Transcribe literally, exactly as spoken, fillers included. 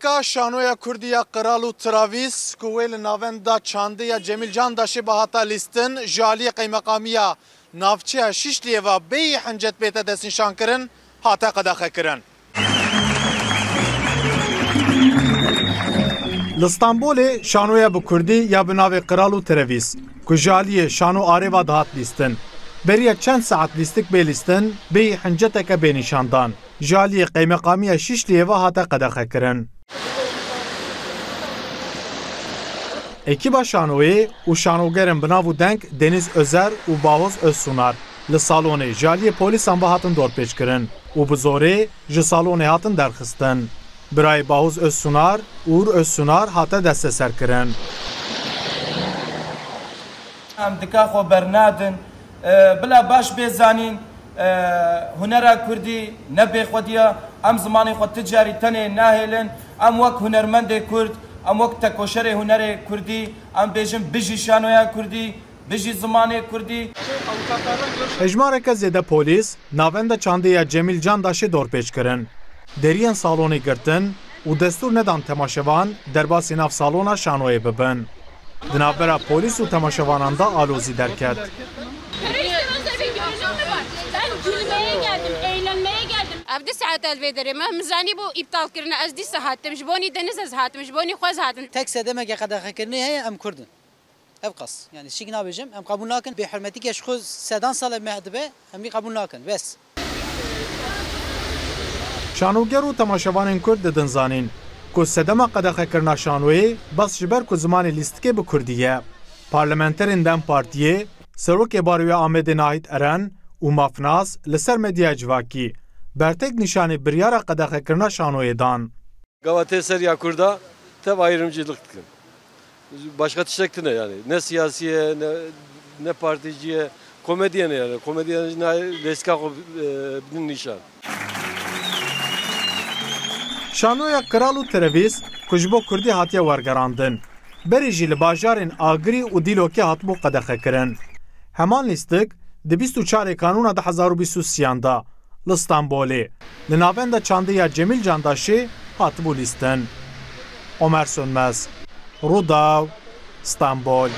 Ka şanoya kurdî ya Qral û Travîs ku wê li navenda çandê ya Cemîl Candaşê ve hata lîstin, ji aliyê qeymeqamiya navçeya Şişliyê ve bêyî hincet bête destnîşankirin, hate qedexekirin. Li Stenbolê şanoya bi kurdî ya bi navê Qral û Travîs, ku ji aliyê Şano Arê ve dihat lîstin, beriya çend saet lîstik bê lîstin, bêyî hinceteke bê nîşandan, ji aliyê qeymeqamiya Şişliyê ve hate qedexekirin. Ekîba şanoyê û şanogerin bi nav û deng Deniz Özer û Bahoz Özsunar li salonê ji aliyê polîsan ve hatin dorpêçkirin û bi zorê ji salonê hatin derxistin. Birayê Bahoz Özsunar, Uğur Özsunar, hate desteserkirin. Em dika xwe bernadin. E, bila baş bê zanîn, e, hunera kurdî ne bêxwedî ye. Em zimanê xwe ti carî tenê nahêlin. Em wek hunermendê kurd, em wek tekoşerê hunerê kurdî, em bêjin bijî şanoya kurdî, bijî zimanê kurdî. Hejmareke zêde polîs navenda çandê ya Cemîl Candaşê dorpêç kirin. Deriyên salonê girtin û destûr nedan temaşevan derbasî nav salona şanoyê bibin. Di navbera polîs û temaşevanan de alozî derket. Böyle işte, böyle bir görünüm mü var? Ben gülmeye geldim, eğlenmeye geldim. Ev du saet ez vê derê me, min zanîbû îptal kirine, ez dîsa hatim, ji bonî Deniz ez hatim, ji bonî xwe ez hatim. Tek sedemeke qedexekirinê heye, em Kurd in. Ev qas. Yani şik nabêjim, em qebûl nakin. Bêhurmetî ke ji xwe sedan sal e me dibe, em wî qebûl nakin. Bes. Şanoger û temaşevanên Kurd didin zanîn ku sedema qedexekirina şanoyê bes ji ber ku zimanê lîstikê bi Kurdî ye. Parlamenterên DEM Partiyê, Serokê Baroya Amedê Nahît Eren û mafnas li ser medyaya civakî bertek nîşanî biryara qedexekirina şanoyê dan. Gava tê ser ya Kurda tev ayrımcılık dikin. Başka tiştek tine yani. Ne siyasiye, ne, ne particiyê, komediyene yani. Komediyene lêska xwe, e, bidin nîşan. Şanoya Qral û Terevîz ku ji bo Kurdî hatiye wergerandin, berê jî li bajarên Agirî û Dîlokê hatibû qedexekirin. Heman lîstik di bîst û çarê Kanûna du hezar û bîst û sêyan de li Stenbolê, li navenda çandê ya Cemîl Candaşê hatibû lîstin. Omer Sönmez, Rûdaw, Stenbol.